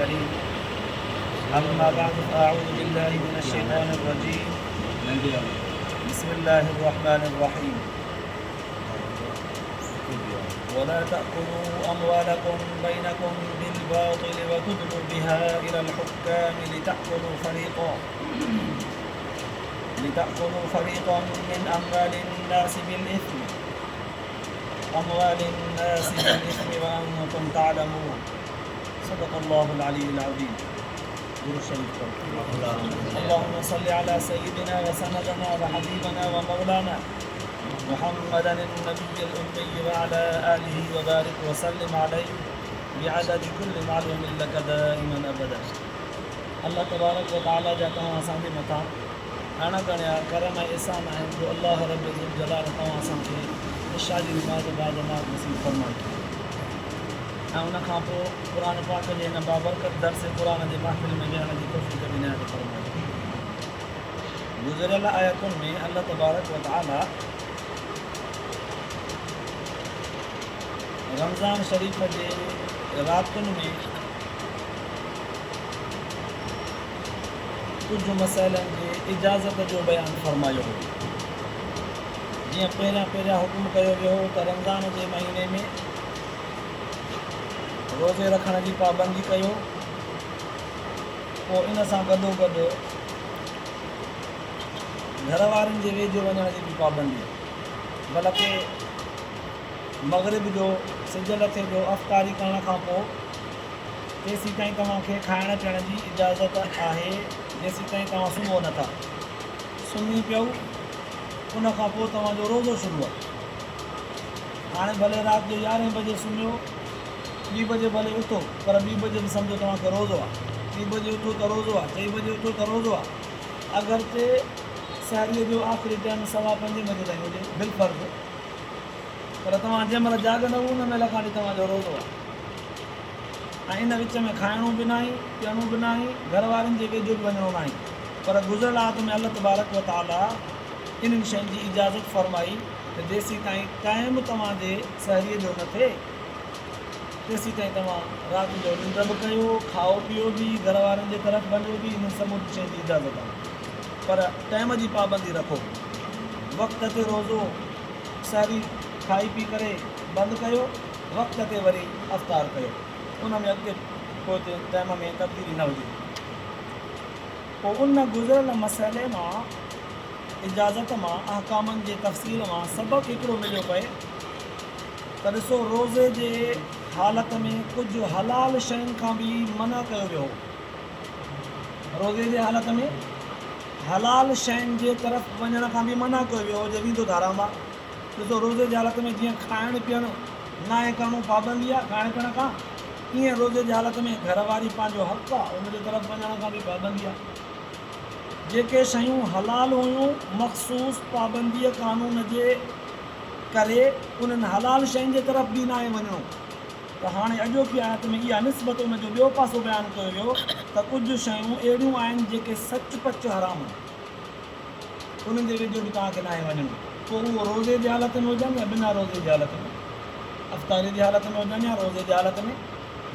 الكريم أما بعد فأعوذ بالله من الشيطان الرجيم بسم الله الرحمن الرحيم ولا تأكلوا أموالكم بينكم بالباطل وتدلوا بها إلى الحكام لتأكلوا فريقا لتأكلوا فريقا من أموال الناس بالإثم أموال الناس بالإثم وأنتم تعلمون صدق الله العلي العظيم درود شريف اللهم صل على سيدنا وسندنا وحبيبنا ومولانا محمدا النبي الأمي وعلى آله وبارك وسلم عليه بعدد كل معلوم لك دائما أبدا الله تبارڪ وتعالي جا توهان اسان جي مٿان اڻ ڳڻيا ڪرم ۽ احسان آهن جو الله رب ذوالجلال توهان اسان کي عشاء جي نماز باجماعت نصيب فرمائي ۽ ان کان پوء قرآن پاڪ جي هن بابرڪت درس قرآن جي محفل ۾ ويهڻ جي توفيق به عنايت فرمائي. گذريل آيتن ۾ الله تبارڪ وتعالي رمضان شريف جي راتن ۾ ڪجهه مسئلن جي اجازت جو بيان فرمايو هو. جيئن پهريان پهريان حڪم ڪيو ويو هو ته رمضان جي مهيني ۾ روزي رکڻ جي پابندي ڪيو، پوء ان سان گڏوگڏ گهر وارن جي ويجهو وڃڻ جي به پابندي، بلڪه مغرب جو سج لٿي جو افطاري ڪرڻ کان پوء تيسيتائين توهان کي کائڻ پيئڻ جي اجازت آهي جيسيتائين توهان سمهو نه ٿا. سمهي پيئو ان کان پوء توهان جو روزو شروع آهي. هاڻي ڀلي رات جو يارهين بجي سمهيو ٻي بجي ڀلي اٿو پر ٻي بجي به سمجهو توهان کي روزو آهي. ٽي بجي اٿو ته روزو آهي، چئين بجي اٿو ته روزو آهي. اگرچه سحريء جو آخري ٽائيم سوا پنجين بجي تائين هجي بالفرض پر توهان جنهن مهل جاڳندؤ ان مهل کان وٺي توهان جو روزو آهي. ۽ ان وچ ۾ کائڻو به ناهي، پيئڻو به ناهي، گهر وارن جي ويجهو به وڃڻو ناهي. پر گذريل آيت ۾ الله تبارڪ و تعاليٰ انهن شين جي اجازت فرمائي ته جيسيتائين ٽائيم توهان جي سحريء جو نه ٿئي، تيسيتائين توهان رات جو ننڊ به ڪيو، کائو پيئو به، گهر وارن جي طرف وڃو به، انهن سمورين شين جي اجازت آهي. پر ٽائيم جي پابندي رکو. وقت تي روزو، سحري کائي پي ڪري بند ڪيو. وقت تي وري افطار ڪيو ان ۾ اڳتي پوئتي ٽائيم ۾ تبديلي نه هجي. پوء ان گذريل مسئلي مان اجازت مان احڪامن جي تفصيل مان سبق هڪڙو مليو پئي ته ڏسو روزي جي حالت ۾ ڪجهه حلال شين کان به منع ڪيو ويو هو. روزي جي حالت ۾ حلال شين جي طرف وڃڻ کان به منع ڪيو ويو هو جي ويندو ته حرام آ. ڏسو روزي جي حالت ۾ جيئن کائڻ پيئڻ ناهي ڪرڻو پابندي آهي کائڻ پيئڻ کان ائين روزي جي حالت ۾ گهر واري پنهنجو حق آهي ان جي طرف وڃڻ کان به پابندي آهي. جيڪي شيون حلال هيون مخصوص پابنديء قانون جي ڪري انهن حلال شين جي طرف به ناهي وڃڻو ته هاڻي اڄوڪي آيت ۾ اها نسبت ان جو ٻيو پاسو بيان ڪيو ويو ته ڪجهه شيون اهڙيون آهن جيڪي سچ پچ حرام آهن. انهن جي ويجهو به توهان کي ناهي وڃڻو، پوء اهو روزي جي حالت ۾ هجن يا بنا روزي جي حالت ۾، افطاري جي حالت ۾ هجن يا روزي جي حالت ۾،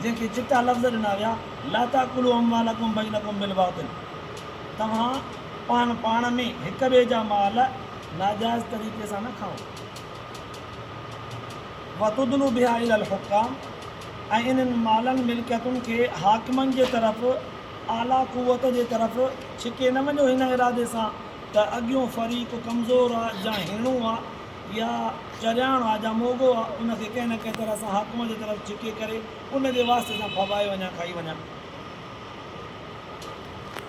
جنهن کي چٽا لفظ ڏنا ويا، لا تاڪلوا اموالڪم بينڪم بالباطل، توهان پاڻ پاڻ ۾ هڪ ٻئي جا مال ناجائز طريقي سان نه کائو، وتدلوا بها الي الحڪام، ۽ انهن مالن، ملڪيتن، کي حاڪمن جي طرف اعليٰ قوت جي طرف ڇڪي نه وڃو هن ارادي سان ته اڳيون فريق ڪمزور آ جا هيڻو آ يا چرياڻ آ جا موڳو آ ان کي ڪنهن نه ڪنهن طرح سان حاڪم جي طرف ڇڪي ڪري ان جي واسطي سان ڦٻائي وڃان کائي وڃان.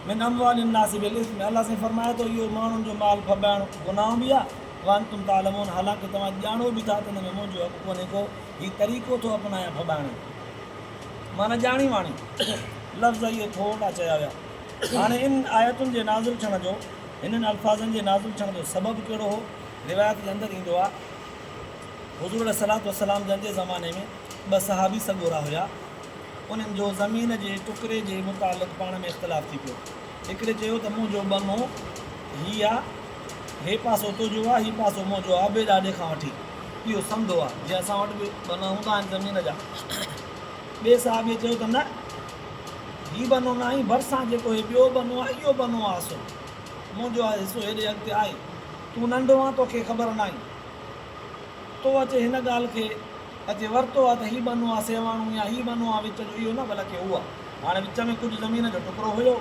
من اموال الناس بالاثم الله سائين فرمائي ٿو اهو ماڻهن جو مال ڦٻائڻ گناهه به آ وانتم تعلمون حالانڪه توهان ڄاڻو به ٿا ته ان ۾ منهنجو حق ڪونهي ڪو هي طريقو ٿو اپنايان ڦٻائڻ جو. معنيٰ ڄاڻي واڻي لفظ اهي ٿورڙا چيا ويا. هاڻي ان آيتن جي نازل ٿيڻ جو، هنن الفاظن جي نازل ٿيڻ جو سبب ڪهڙو هو؟ روايت جي اندر ايندو آهي، حضور عليه الصلوة والسلام جن جي زماني ۾ ٻه صحابي سڳورا هيا، انهن جو زمين جي ٽڪري جي متعلق پاڻ ۾ اختلاف ٿي پيو. هڪڙي چيو ته منهنجو ٻنو هي آ، هي پاسو تنهنجو آ، هي پاسو منهنجو آ، ابي ڏاڏي کان وٺي. اهو سمڌو آ، جيئن اسان وٽ به ٻنا هوندا آهن زمين جا. ٻئي صحابيء چيو ته نه، هي ٻنو ناهي، ڀرسان جيڪو هي ٻيو ٻنو آهي، اهو ٻنو آهي اصل. منهنجو آهي حصو هيڏي اڳتي آهي. تون ننڍو آن، توکي خبر ناهي. تو اچي هن ڳالهه کي اچي ورتو آهي ته هي ٻنو آهي سيواڻو يا هي ٻنو آهي وچ جو، اهو نه بلڪه هو آهي. هاڻي وچ ۾ ڪجهه زمين جو ٽڪرو هيو،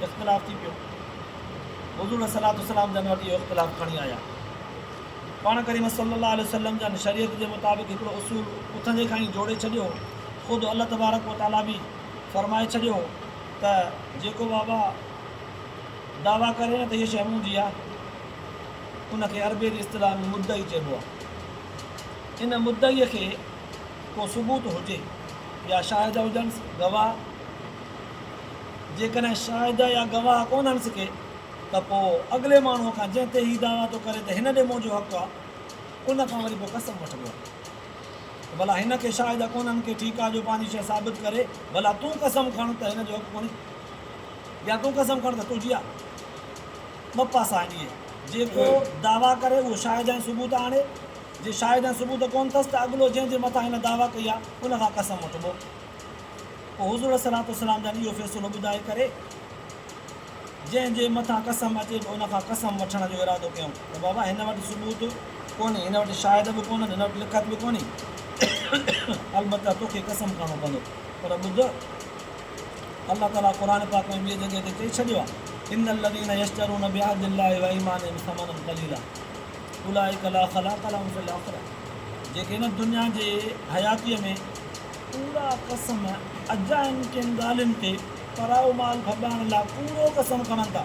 اختلاف ٿي پيو. حضور عليه الصلوة والسلام جن وٽ اهو اختلاف کڻي آيا. پاڻ ڪريم صلّي اللّٰه عليه وسلّم جن شريعت جي مطابق هڪڙو اصول اٿندي کان ئي جوڙي ڇڏيو هو. خود الله تبارڪ و تعاليٰ به فرمائي ڇڏيو هو ته جيڪو بابا دعويٰ ڪري نه ته هيء شيء منهنجي آهي، ان کي عربيء جي اصطلاح ۾ مدعي چئبو آهي. ان مدعيء کي ڪو ثبوت هجي يا شاهد هجنس، گواهه. جيڪڏهن شاهد يا گواهه ڪونهنس ڪي ته پوء اڳلي ماڻهوء کان جنهن تي هي دعويٰ ٿو ڪري ته هن ڏي منهنجو حق آ، ان کان وري پوء قسم وٺبو آ ته ڀلا هن کي شاهد ڪونهن ڪي ٺيڪ آ جو پنهنجي شيء ثابت ڪري، ڀلا تون قسم کڻ ته هن جو حق ڪونهي يا تون قسم کڻ ته تنهنجي آ. ٻه پاسا آهن اهي، جيڪو دعويٰ ڪري اهو شاهد ۽ ثبوت آڻي، جي شاهد ۽ ثبوت ڪونه اٿس ته اڳلو جنهن جي مٿان هن دعويٰ ڪئي آ، ان کان قسم وٺبو. پوء حضور عليه الصلوة والسلام جن اهو فيصلو ٻڌائي ڪري جنهن جي مٿان قسم اچي به ان کان قسم وٺڻ جو ارادو ڪيائون ته بابا هن وٽ ثبوت ڪونهي، هن وٽ شاهد به ڪونهن، هن وٽ لکت به ڪونهي، البته توکي قسم کڻڻو پوندو. پر ٻڌ، الله تعاليٰ قرآن پاڪ ۾ ٻيء جڳهه تي چئي ڇڏيو آهي، ان الذين يشترون بعهد الله وايمانهم ثمنا قليلا اولئک لا خلاق لهم في الاخرة جيڪي هن دنيا جي حياتيء ۾ ڪوڙا قسم اجاين ڪن ڳالهين تي پرائو مال ڦٻائڻ لاء ڪوڙو قسم کڻن ٿا،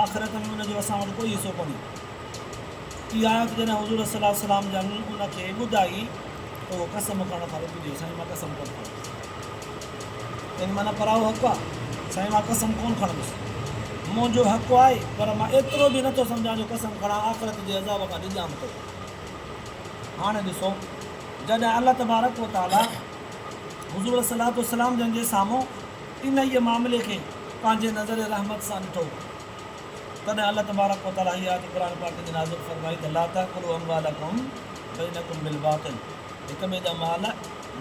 آخرت ۾ ان جو اسان وٽ ڪوئي حصو ڪونهي. اها آيت جڏهن حضور صلي الله عليه وسلم جن ان کي ٻڌائي ته اهو قسم کڻڻ کان رڪجي ويو، سائين مان قسم ڪونه کڻندس. يعني معنيٰ پرائو حق آ، سائين مان قسم ڪونه کڻندس. منهنجو حق آهي پر مان ايترو به نٿو سمجهان جو قسم کڻان، آخرت جي عذاب کان ڊڄان به ٿو. هاڻي ڏسو جڏهن الله تبارڪ و تعاليٰ حضور عليه الصلوة والسلام جن جي سامهون انهيء معاملي کي پنهنجي نظر رحمت سان ڏٺو، تڏهن الله تبارڪ و تعاليٰ هيء آيت قرآن پاڪ جي نازل فرمائي ته لا تاڪلوا اموالڪم بينڪم بالباطل هڪ ٻئي جا مال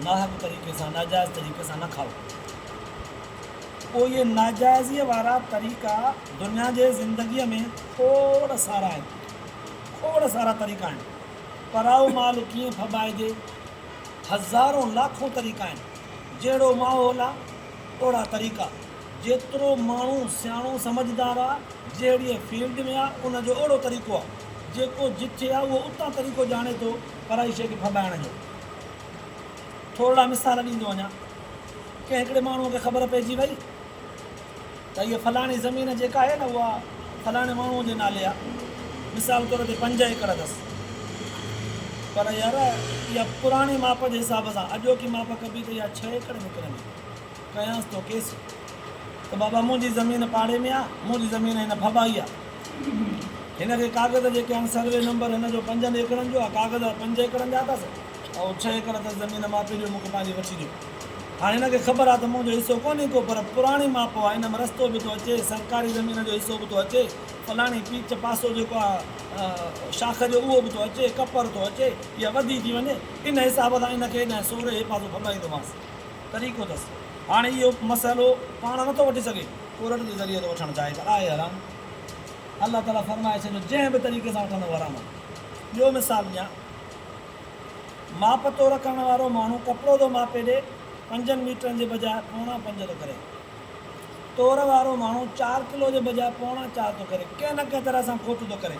ناحق طريقي سان، ناجائز طريقي سان نه کائو. پوء اهي ناجائزيء وارا طريقا دنيا جي زندگيء ۾ کوڙ سارا آهن، کوڙ سارا طريقا آهن. پرائو مال ڪيئن ڦٻائجي؟ هزارون لاکون طريقا آهن. جهڙو ماحول آ، اوهڙا طريقا. جيترو ماڻهو سياڻو سمجهدار آ، جهڙيء فيلڊ ۾ آ، ان جو اوهڙو طريقو آ. جيڪو جٿي آ، اهو اتان طريقو ڄاڻي ٿو پرائي شيء کي ڦٻائڻ جو. ٿورڙا مثال ڏيندو وڃان. ڪنهن هڪڙي ماڻهوء کي خبر پئجي وئي ته هيء فلاڻي زمين جيڪا آهي نه اها فلاڻي ماڻهوء جي نالي آهي. مثال طور تي پنج ايڪڙ اٿس. پر يار اها پراڻي ماپ جي حساب سان اڄوڪي ماپ ڪبي ته اها ڇهه ايڪڙ نڪرندي. ڪيانس ٿو ڪيس ته بابا منهنجي زمين پاڙي ۾ آ، منهنجي زمين هن ڦٻائي آ. هن کي ڪاغذ جيڪي آهن سروي نمبر هن جو پنجن ايڪڙن جو آ، ڪاغذ پنج ايڪڙن جا اٿس ۽ ڇهه ايڪڙ اٿس زمين ماپي ڏيو مون کي پنهنجي وٺي ڏيو. هاڻي هن کي خبر آ ته منهنجو حصو ڪونهي ڪو پر پراڻي ماپ آ، ان ۾ رستو به ٿو اچي، سرڪاري زمين جو حصو به ٿو اچي، فلاڻي پيچ پاسو جيڪو آ شاخ جو اهو به ٿو اچي، ڪپر ٿو اچي، اها وڌي ٿي وڃي، ان حساب سان ان کي هيڏانهن سوري هي پاسو ڦٻائيندومانس. طريقو اٿس. هاڻي اهو مسئلو پاڻ نٿو وٺي سگهي، ڪورٽ جي ذريعي ٿو وٺڻ چاهي پر آهي حرام. الله تعاليٰ فرمائي ڇڏيو جنهن به طريقي سان وٺندو حرام آهي. ٻيو مثال ڏيان، ماپ تور ڪرڻ وارو ماڻهو ڪپڙو ٿو ماپي ڏي، پنجن ميٽرن جي بجاء پوڻا پنج ٿو ڪري. تور وارو ماڻهو چار ڪلو جي بجاء پوڻا چار ٿو ڪري. ڪنهن نه ڪنهن طرح سان کوٽ ٿو ڪري.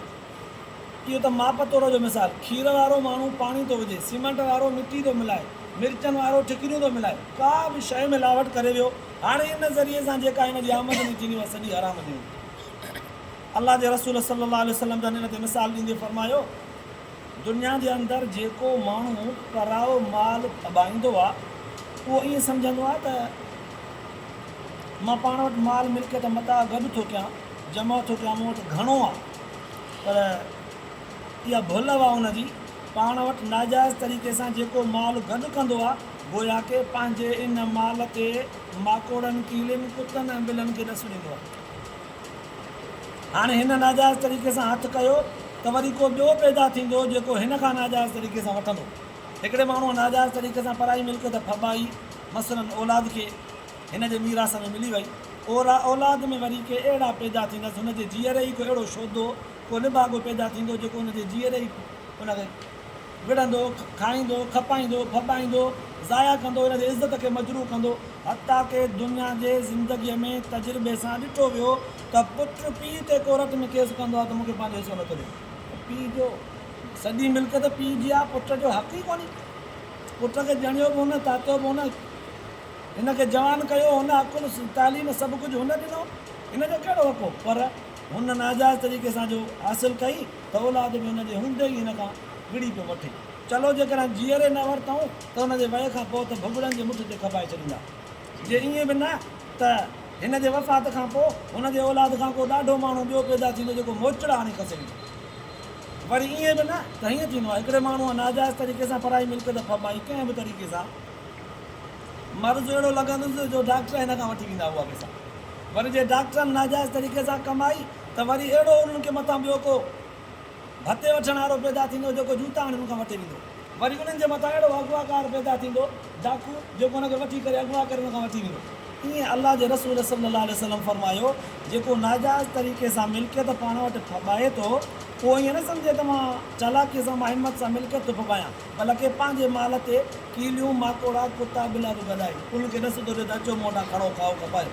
اهو ته ماپ تور جو مثال. کير وارو ماڻهو پاڻي ٿو وجهي، سيمنٽ وارو مٽي ٿو ملائي، مرچن وارو ٺڪريون ٿو ملائي. ڪا به شيء ملاوٽ ڪري ويو. هاڻي ان ذريعي سان جيڪا هن جي آمدني ٿيندي اها سڄي حرام جي هوندي. الله جي رسول صلي الله عليه وسلم جن ان تي مثال ڏيندي فرمايو، دنيا جي اندر جيڪو ماڻهو پرائو مال ڦٻائيندو آ، اهو ائين سمجهندو آ ته مان پاڻ وٽ مال ملڪيت متاع گڏ ٿو ڪيان، جمع ٿو ڪيان، مون وٽ گهڻو آ. پر اها ڀل هئا ان جي، پاڻ وٽ ناجائز طريقي سان جيڪو مال گڏ ڪندو آ، گويا ڪه پنهنجي ان مال تي ماڪوڙن، ڪيلين، ڪتن ۽ ٻلن کي ڏس ڏيندو آ. هاڻي هن ناجائز طريقي سان هٿ ڪيو ته وري ڪو ٻيو پيدا ٿيندو جيڪو هن کان ناجائز طريقي سان وٺندو. هڪڙي ماڻهوء ناجائز طريقي سان پرائي ملڪيت ڦٻائي، مثلاً اولاد کي هن جي ميراث ۾ ملي وئي. اولاد ۾ وري ڪي اهڙا پيدا ٿيندس، هن جي جيئري ئي ڪو اهڙو شودو، ڪو نڀاڳو پيدا ٿيندو، جيڪو هن جي جيئري ئي ان کي وڙهندو، کائيندو، کپائيندو، ڦٻائيندو، ضايع ڪندو، هن جي عزت کي مجروح ڪندو. حتيٰ ڪه دنيا جي زندگيء ۾ تجربي سان ڏٺو ويو ته پٽ پيء تي ڪورٽ ۾ ڪيس ڪندو آهي ته مون کي پنهنجو حصو نٿو ڏئي. پيء جو سڄي ملڪيت پيء جي آهي، پٽ جو حق ئي ڪونهي. پٽ کي ڄڻيو به هن، تاتيو به هن، هن کي جوان ڪيو هن، عقل، تعليم سڀ ڪجهه هن ڏنو، هن جو ڪهڙو حق هو؟ پر هن ناجائز طريقي سان جو حاصل ڪئي ته اولاد به هن جي هوندي ئي هن کان وڙهي پيو وٺي. چلو جيڪڏهن جيئري نه ورتائون ته هن جي وئي کان پوء ته ڀڳڙن جي مٺ تي کپائي ڇڏيندا. جي ائين به نه ته هن جي وفات کان پوء هن جي اولاد کان ڪو ڏاڍو ماڻهو ٻيو پيدا ٿيندو جيڪو موچڙا هڻي کسي ويندو. وري ائين به نه ته هيئن ٿيندو آهي، هڪڙي ماڻهوء ناجائز طريقي سان پرائي ملڪيت ڦٻائي، ڪنهن به طريقي سان مرض اهڙو لڳندس جو ڊاڪٽر هن کان وٺي ويندا اها پئسا. وري جي ڊاڪٽرن ناجائز طريقي سان ڪمائي ته وري اهڙو انهن کي مٿان ٻيو ڪو ڀتي وٺڻ وارو پيدا ٿيندو جيڪو جوتا هڻي انهن کان وٺي ويندو. وري انهن جي مٿان اهڙو اغواڪار پيدا ٿيندو، ڊاڪو، جيڪو ان کي وٺي ڪري اغوا ڪري ان کان وٺي ويندو. ائين الله جي رسول صلي الله عليه وسلم فرمايو، جيڪو ناجائز طريقي سان ملڪيت پاڻ وٽ ڦٻائي ٿو، اهو ائين نه سمجهي ته مان چالاڪيء سان مان همت سان ملڪيت ٿو ڦٻايان، بلڪه پنهنجي مال تي ڪيليون، ماڪوڙا، ڪتا، ٻلا ٿو گڏائي، انهن کي ڏس ٿو ڏي ته اچو مون وٽان کڻو، کائو، کپايو.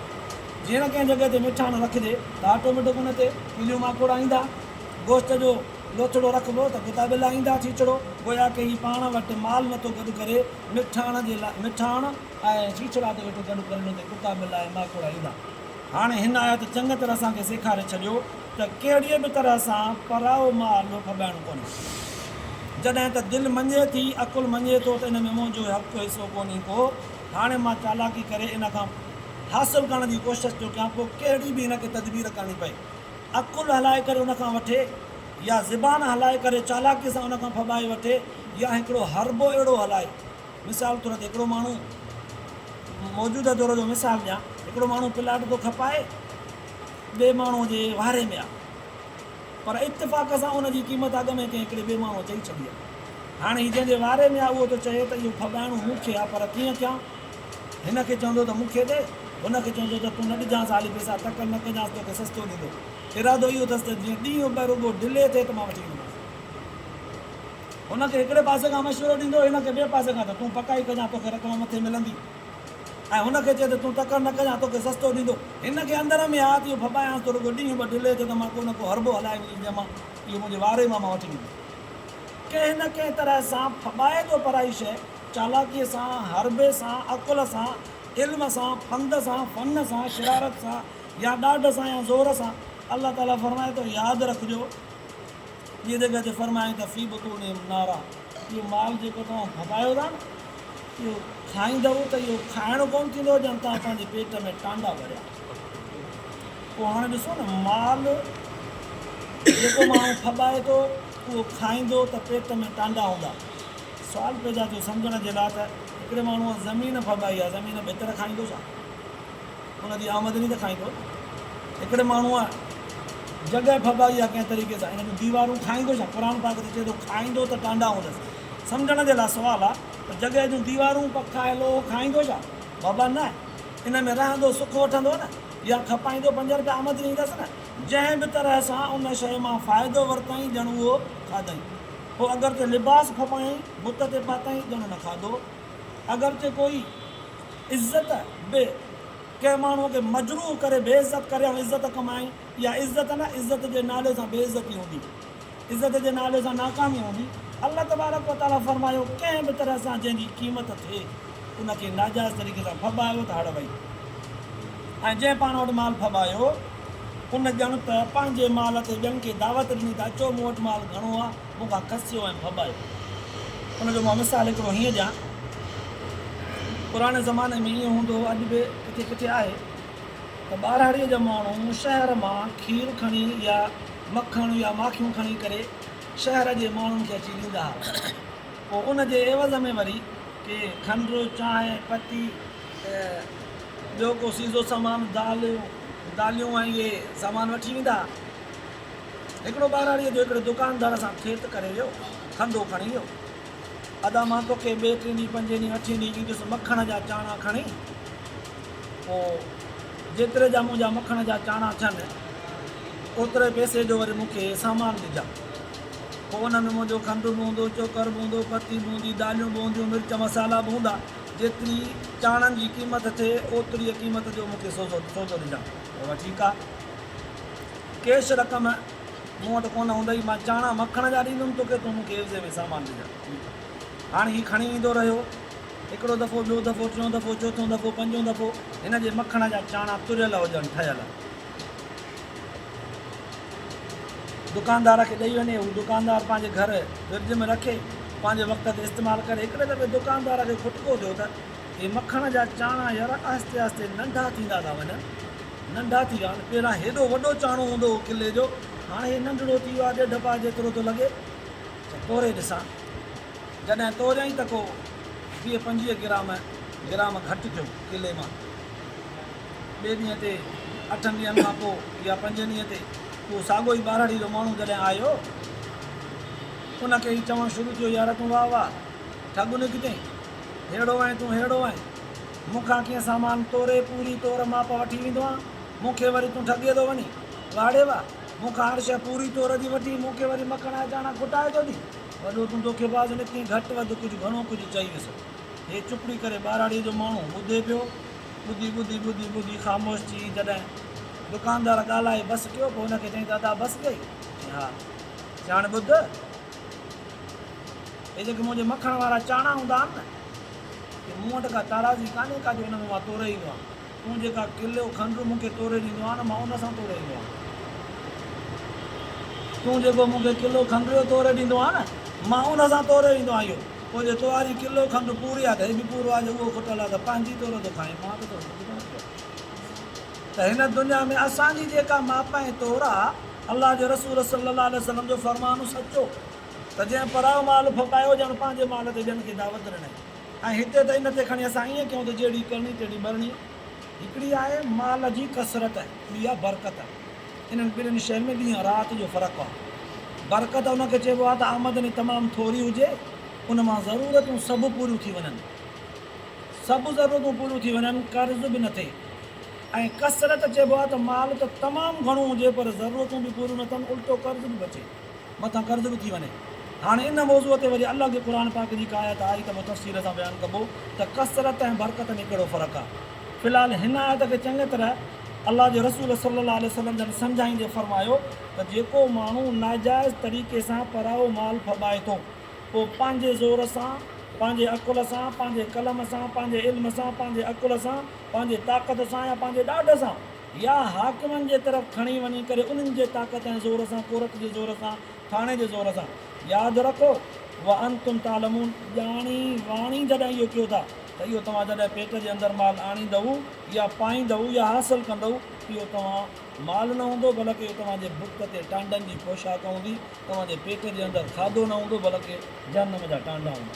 جيئن نه ڪنهن جڳهه تي مٺاڻ رکجي ته آٽوميٽڪ ان تي ڪيليون، ماڪوڙا ايندا. گوشت جو لوٿڙو رکبو ته ڪتا ٻلا ايندا ڇيڇڙو. گويا ڪه هي پاڻ وٽ مال نٿو گڏ ڪري، مٺاڻ جي لاء مٺاڻ ۽ ڇيڇڙا ٿو ويٺو گڏ ڪري، ان تي ڪتا ٻلا ۽ ماڪوڙا ايندا. هاڻي هن آيت چڱ طرح اسان کي سيکاري ڇڏيو ته ڪهڙيء به طرح سان پرائو مال ڦٻائڻو ڪونهي. جڏهن ته دل مڃي ٿي، عقل مڃي ٿو ته ان ۾ منهنجو حق حصو ڪونهي ڪو، هاڻي مان چالاڪي ڪري ان کان حاصل ڪرڻ جي ڪوشش ٿو ڪيان، پوء ڪهڙي به هن کي تدبير ڪرڻي پئي. عقل هلائي ڪري ان کان وٺي يا زبان هلائي ڪري چالاڪيء سان ان کان ڦٻائي وٺي يا هڪڙو حربو اهڙو هلائي. مثال طور تي هڪڙو ماڻهو موجوده دور جو مثال ڏيان، هڪڙو ماڻهو پلاٽ ٿو کپائي ٻئي ماڻهوء جي واري ۾ آ پر اتفاق سان ان جي قيمت اڳ ۾ ڪنهن هڪڙي ٻئي ماڻهوء چئي ڇڏي آ. هاڻي هي جنهن جي واري ۾ آ اهو ٿو چئي ته اهو ڦٻائڻو مون کي آ پر ڪيئن ڪيان؟ هن کي چوندو ته مون کي ڏي، هن کي چوندو ته تون نه ڏجانس حالي پئسا، تڪڙ نه ڪجانس توکي سستو ڏيندو. ارادو اهو اٿس ته جيئن ڏينهن ٻه رڳو ڊلي ٿئي ته مان وٺي ايندومانس. هن کي هڪڙي پاسي کان مشورو ڏيندو، هن کي ٻئي پاسي کان ته تون پڪائي ڪجان توکي رقم مٿي ملندي ۽ هن کي چئي ته تون تڪڙ نه ڪجان توکي سستو ڏيندو. هن کي اندر ۾ آ ته اهو ڦٻايانس ٿو رڳو ڏينهن ٻه ڊلي ٿئي ته مان ڪو نه ڪو حربو هلائي ويندس جنهن مان اهو منهنجي واري مان مان وٺي ويندس. ڪنهن نه ڪنهن طرح سان ڦٻائي ٿو پرائي شيء. چالاڪيء سان، حربي سان، عقل سان، علم سان، ڦند سان، فن سان، شرارت سان يا ڏاڍ سان يا زور سان، الله تعاليٰ فرمائي ٿو، ياد رکجو، ٻيء جڳهه تي فرمايائين ته في بطونهم نارا، اهو مال جيڪو توهان ڦٻايو ٿا نه، اهو کائيندؤ ته اهو کائڻ ڪونه ٿيندو ڄڻ توهان پنهنجي پيٽ ۾ ٽانڊا ڀريا. پوء هاڻي ڏسو نه مال جيڪو ماڻهو ڦٻائي ٿو اهو کائيندو ته پيٽ ۾ ٽانڊا هوندا. سوال پيدا ٿيو سمجهڻ جي لاء ته هڪڙي ماڻهوء زمين ڦٻائي آهي، زمين ڀتر کائيندو ڇا؟ ان جي آمدني ته کائيندو نه. هڪڙي ماڻهوء جڳهه ڦٻائي آهي ڪنهن طريقي سان، ان جون ديوارون کائيندو ڇا؟ قرآن پاڪ ته چئي ٿو کائيندو ته ٽانڊا هوندس. سمجهڻ جي لاء سوال آهي ته جڳهه جون ديوارون، پکا ۽ لوهه کائيندو ڇا؟ بابا نه، ان ۾ رهندو سک وٺندو نه، يا کپائيندو پنج رپيا آمدني ايندس نه. جنهن به طرح سان ان شيء مان فائدو ورتائين ڄڻ اهو کاڌائين. پوء اگرچه لباس ڦٻايائين، بت تي پاتائين، ڄڻ نه کاڌو. اگرچه ڪوئي عزت به ڪنهن ماڻهوء کي مجروح ڪري بي عزت ڪري ۽ عزت ڪمائين، اها عزت نه عزت جي نالي سان بي عزتي هوندي، عزت جي نالي سان ناڪامي هوندي. الله تبارڪ و تعاليٰ فرمايو، ڪنهن به طرح سان جنهن جي قيمت ٿئي، ان کي ناجائز طريقي سان ڦٻايو ته هڙ وئي ۽ جنهن پاڻ وٽ مال ڦٻايو، ان ڄڻ ته پنهنجي مال تي ٻين کي دعوت ڏني ته اچو مون وٽ مال گهڻو آ، مون کان کسيو ۽ ڦٻايو. ان جو مان مثال هڪڙو هيئن ڏيان. پراڻي زماني ۾ ائين هوندو هو، اڄ به ڪٿي ڪٿي آهي، ته ٻهراڙيء جا ماڻهو شهر مان کير کڻي يا مکڻ يا ماکيون کڻي ڪري شهر جي ماڻهن کي اچي ڏيندا ها. پوء ان جي عيوض ۾ وري ڪي کنڊ، چانهه، پتي ۽ ٻيو ڪو سيزو سامان، داليون، داليون ۽ اهي سامان وٺي ويندا ها. هڪڙو ٻهراڙيء جو هڪڙي دڪاندار سان کيت ڪري ويو، کنڌو کڻي ويو. ادا مان توکي ٻئي ٽئين ڏينهن، پنجين ڏينهن، اٺين ڏينهن ايندس مکڻ جا چاڻا کڻي. پوء جيتري جا منهنجا مکڻ جا چاڻا ٿين، اوتري پئسي جو وري مون کي سامان ڏجان. پوء ان ۾ منهنجو کنڊ به هوندو، چوڪر به هوندو، پتي به هوندي، داليون به هونديون، مرچ مصالحا به هوندا. جيتري چاڻن جي قيمت ٿئي، اوتريء قيمت جو مون کي سودو ڏجان. بابا ٺيڪ آ. ڪيش رقم مون وٽ ڪونه هوندئي، مان چاڻا مکڻ جا ڏيندم توکي، تون مون کي عيوضي ۾ سامان ڏجان. ٺيڪ آ. هاڻي هي کڻي ايندو رهيو. هڪڙو دفعو، ٻيو دفعو، ٽيون دفعو، چوٿون دفعو، پنجون دفعو، هن جي مکڻ جا چاڻا تريل هجن، ٺهيل. دڪاندار کي ڏئي وڃي، هو دڪاندار پنهنجي گهر فرج ۾ رکي، پنهنجي وقت تي استعمال ڪري. هڪڙي دفعي دڪاندار کي کٽڪو ٿيو ته هي مکڻ جا چاڻا يار آهستي آهستي ننڍا ٿيندا ٿا وڃن، ننڍا ٿي ويا آهن، پهريان هيڏو وڏو چاڻو هوندو هو ڪلي جو، هاڻي هي ننڍڙو ٿي ويو آهي، ڏيڍ پاء جيترو ٿو لڳي. ته توري ڏسان. جڏهن توريائين ته ڪو 20 25 گرام گرام گهٽ ٿيو ڪلي مان. ٻئي ڏينهن تي اٺن ڏينهن کان پوء يا پنجين ڏينهن تي اهو ساڳيو ئي ٻاراڙي جو ماڻهو جڏهن آيو، ان کي هي چوڻ شروع ٿيو، يار تون واهه واهه ٺڳ نڪتين، ههڙو آهين تون ههڙو آهين، مون کان ڪيئن سامان توري پوري تور ماپ وٺي ويندو آن، مون کي وري تون ٺڳي ٿو وڃين، واڙي واهه، مون کان هر شيء پوري تور جي وٺي مون کي وري مکڻ جا چاڻا کٽائي ٿو ڏين. وڏو تون دوکيباز نڪتين، گهٽ وڌ ڪجهه گهڻو ڪجهه چئي ويس. هي چپڙي ڪري ٻاراڙيء جو ماڻهو ٻڌي پيو. ٻڌي ٻڌي ٻڌي ٻڌي خاموش ٿي جڏهن دڪاندار ڳالهائي بس ڪيو پوء هن کي چيائين ته ادا بس ڪئي؟ چيائين ها. چيائين هاڻي ٻڌ، هي جيڪي منهنجي مکڻ وارا چاڻا هوندا آهن نه، سي مون وٽ ڪا تارازي ڪانهي ڪا جو ان ۾ مان توري ايندو آهيان. تون جيڪا ڪلو کنڊ مون کي توري ڏيندو آهين نه، مان ان سان توري ايندو آهيان. تون جيڪو مون کي ڪلو کنڊ جو توري ڏيندو آهين نه، مان ان سان توري ايندو آهيان. اهو پوء جي توهاري ڪلو کنڊ پوري آهي ته هي به پورو آهي، جي اهو کٽل آهي ته پنهنجي تور ٿو کائين، مان ته توکي ڪجهه ڪونه چيو. ته هن دنيا ۾ اسان جي جيڪا ماپ ۽ تور آهي، الله جي رسول صلي الله عليه وسلم جو فرمان سچو ته جنهن پرائو مال ڦٻايو ڄڻ پنهنجي مال تي ٻين کي دعوت ڏنائين. ۽ هتي ته ان تي کڻي اسان ائين ڪيون ته جهڙي ڪرڻي تهڙي مرڻي. هڪڙي آهي مال جي ڪثرت، ٻي آهي برڪت. انهن ٻنهين شين ۾ ڏينهن رات جو فرق آهي. برڪت ان کي چئبو آهي ته آمدني تمام ٿوري هجي، ان مان ضرورتون سڀ پوريون ٿي وڃن. سڀ ضرورتون پوريون ٿي وڃن، قرض به نه ٿئي. ۽ ڪثرت چئبو آهي ته مال ته تمام گهڻو هجي پر ضرورتون به پوريون نه ٿين، الٽو قرض به بچي. مٿان قرض به ٿي وڃي. هاڻي ان موضوع تي وري الڳ قرآن پاڪ جي ڪا آيت آئي ته پوء تفصيل سان بيان ڪبو ته ڪثرت ۽ برڪت ۾ ڪهڙو فرق آهي. في الحال هن آيت کي چڱي طرح الله جي رسول صلي الله عليه وسلم جن سمجهائيندي فرمايو ته جيڪو ماڻهو ناجائز طريقي سان پرائو مال ڦٻائي ٿو پوء پنهنجي زور سان، پنهنجي عقل سان، پنهنجي قلم سان، پنهنجي علم سان، پنهنجي عقل سان، پنهنجي طاقت سان يا پنهنجي ڏاڍ سان، يا حاڪمن جي طرف کڻي وڃي ڪري انهن جي طاقت ۽ زور سان، ڪورٽ جي زور سان، ٿاڻي جي زور سان. ياد رکو، وانتم تعلمون، ڄاڻي واڻي جڏهن اهو ڪيو ٿا ته اهو توهان جڏهن پيٽ جي اندر مال آڻيندؤ يا پائيندؤ يا حاصل ڪندؤ اهو توهان مال نه هوندو بلڪ اهو توهان جي بت تي ٽانڊن جي پوشاڪ هوندي، توهان جي پيٽ جي اندر کاڌو نه هوندو بلڪ جهنم جا ٽانڊا هوندا.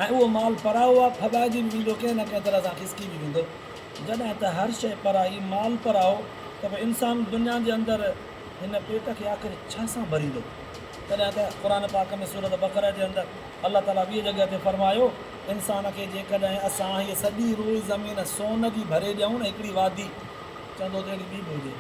۽ اهو مال پرائو آهي، ڦٻائجي به ويندو، ڪنهن نه ڪنهن طرح سان کسڪي به ويندو. جڏهن ته هر شيء پرائي، مال پرائو، ته پوء انسان دنيا جي اندر هن پيٽ کي آخر ڇا سان ڀريندو؟ تڏهن ته قرآن پاڪ ۾ سورة بقره جي اندر الله تعاليٰ ٻيء جڳهه تي فرمايو، انسان کي جيڪڏهن اسان هيء سڄي روئي زمين سون جي ڀري ڏيون نه هڪڙي وادي، چوندو ته اهڙي ٻي به هجي.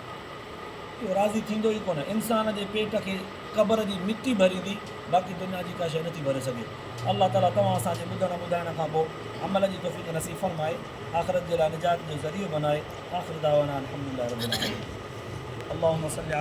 اهو راضي ٿيندو ئي ڪونه. انسان جي پيٽ کي قبر جي مٽي ڀريندي، باقي دنيا جي ڪا شيء نٿي ڀري سگهي. الله تعاليٰ توهان اسان جي ٻڌڻ ٻڌائڻ کان پوء عمل جي توفيق نصيب فرمائي. آخرت جي لاء نجات جو ذريعو بنائي. آخر دعوانا الحمدلله رب العالمين. اللهم صل.